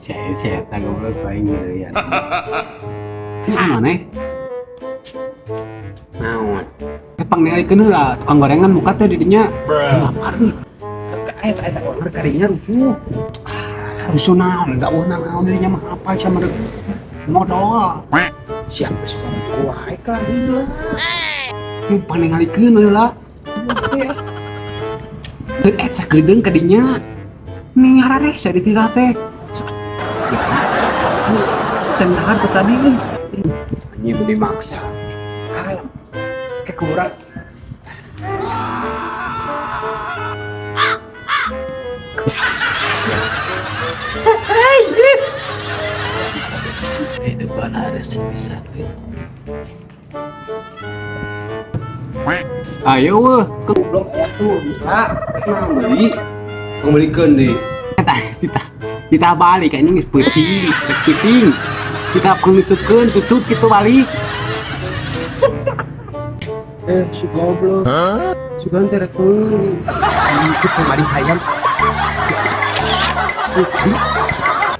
Si eta goblok paling ngeureuyaan. Kumaha maneh? Naon? Eh, pang ningalikeun heula tukang gorengan muka teh di dinya. Lapar euy. Eta eta orang kadinya rusuh. Ah, rusuh naon? Da eueuh naon di dinya mah, apa sia mah modal. Siapa sih wae ka heula. Eh, pang ningalikeun heula. Teu eta sakedeung ka dinya. Nih hararese di tira teh. Teu teh tadi euy. Anjing dimaksa. Kalem. Ke kurang. Kehidupan harus bisa. Ayo weh, Goblok aya tuh bisa. Beli, pembelikan deh. Kita kita kita balik kayaknya geus peuting, rek peuting. Kita pangitupkeun tutup gitu balik. Eh, si goblok. Si teh rek meuli. Itu balik hayam.